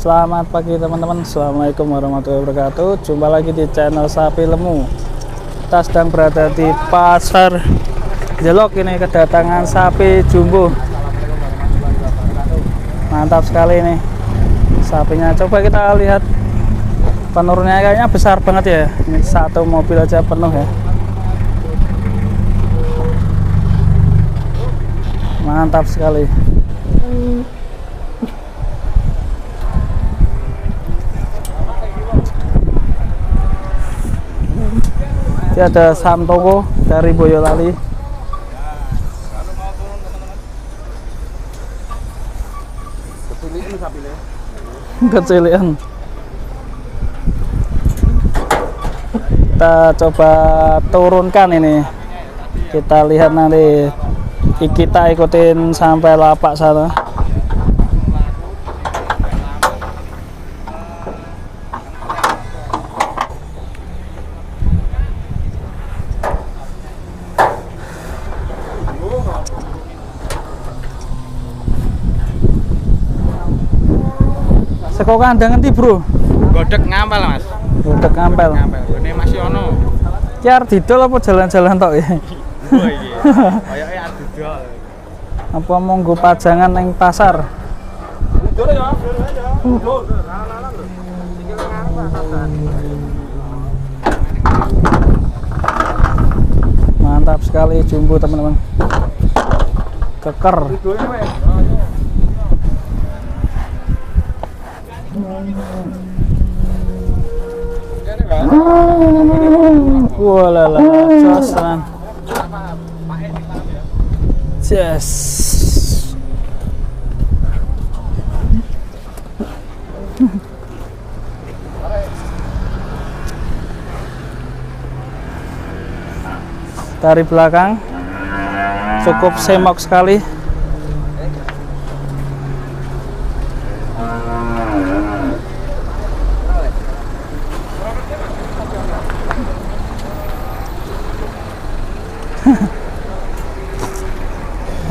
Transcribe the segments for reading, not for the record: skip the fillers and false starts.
Selamat pagi teman-teman. Assalamualaikum warahmatullahi wabarakatuh. Jumpa lagi di channel Sapi Lemu. Kita sedang berada di Pasar Jelok. Ini kedatangan sapi jumbo. Mantap sekali ini sapinya. Coba kita lihat penurunnya, kayaknya besar banget ya. Ini satu mobil aja penuh ya. Mantap sekali. Ini ada Samtoko dari Boyolali. Kecilian. Kita coba turunkan ini. Kita lihat nanti. Kita ikutin sampai lapak sana. Seko kandang ngendi, Bro? Godheg Ngampel, Mas. Godheg Ngampel. Ngampel. Ini masih ono. Ki arep didol apa jalan-jalan tok ya? Wah iki. Kayake arep didol. Apa monggo pajangan ning pasar? Mantap sekali jumbo, teman-teman. Keker. Walala, jos tenan. Yes. Dari belakang cukup semok sekali.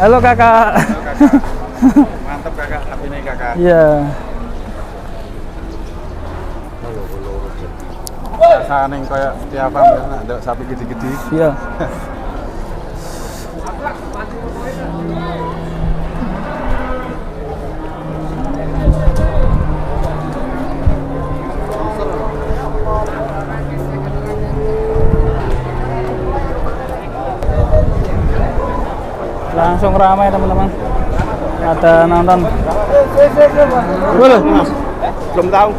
Halo kakak. Halo kakak. Mantap kakak, sapi ini kakak. Iya. Rasane koyo tiap ya, ndelok sapi gede-gede. Iya. Langsung ramai teman-teman. Ada nonton. Belum, belum tahu.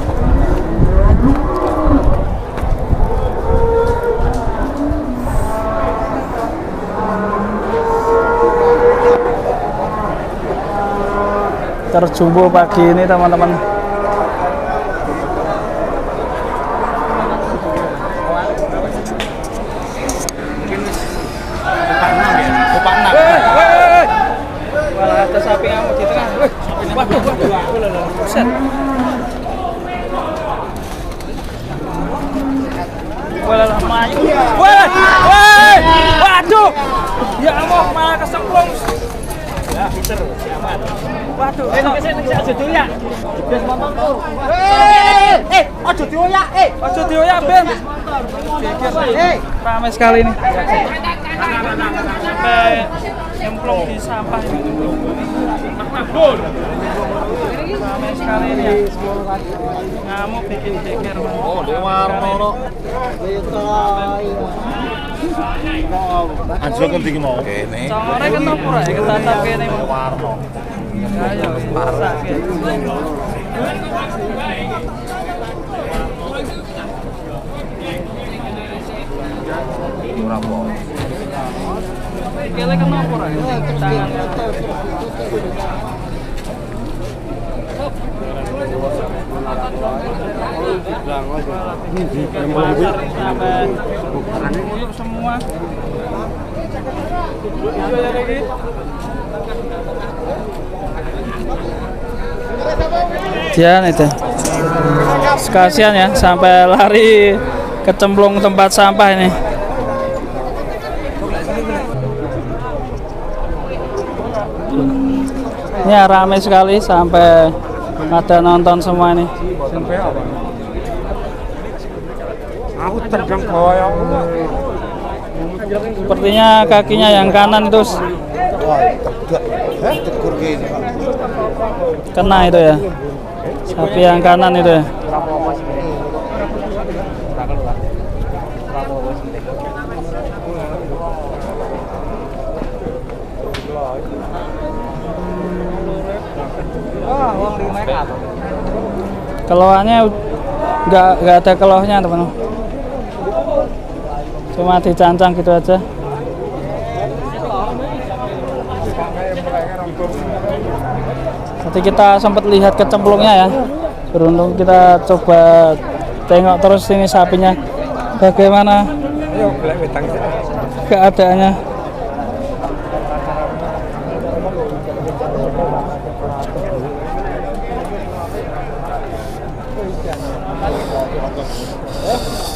Terjumbo pagi ini teman-teman. Malah ada sapi ngamuk di tengah. Waduh, waduh. Buset. Walah mayu. Wah, wah. Waduh. Ya Allah, malah kesemplung. Ya, pinter, aman. Waduh, aja dioyak. Jebres motor. Aja dioyak, Aja dioyak, Ben. Ramai sekali ini. Sampai nyemplung di sampah ini. Ramai sekali ini ya. Ngamuk bikin geger. Oh, dewarno. Anjlok ngendi iki mau? Kene. Congore kena ora ya ketatap kene. Warno. Ayo, sakit. Ora apa. Kele kena apa ora ya? Tangan. Sampai semua. Jian itu. Kasihan ya, sampai lari kecemplung tempat sampah ini. Ini rame sekali sampai Pada nonton semua ini. Aku tendang goyong. Sepertinya kakinya yang kanan itu kena itu ya. Sapi yang kanan itu ya. Kelohannya nggak ada kelohnya teman-teman, cuma dicancang gitu aja. Tadi kita sempat lihat kecemplungnya ya, beruntung kita coba tengok terus ini sapinya bagaimana keadaannya.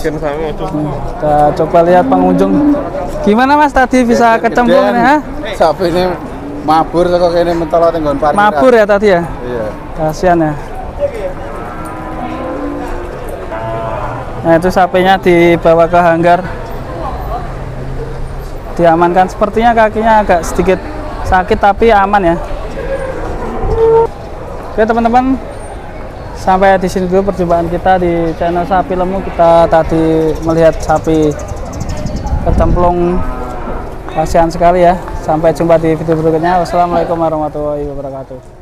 Kita coba lihat pengunjung. Gimana Mas tadi bisa kecemplung ini, ha? Sapi ini mabur kok kene mentolo teng nggon parkiran. Mabur ya tadi ya? Iya. Kasihan ya. Nah, itu sapinya dibawa ke hanggar. Diamankan, sepertinya kakinya agak sedikit sakit tapi aman ya. Oke teman-teman, sampai di sini dulu perjumpaan kita di channel Sapi Lemu. Kita tadi melihat sapi kecemplung, kasihan sekali ya. Sampai jumpa di video berikutnya. Wassalamualaikum warahmatullahi wabarakatuh.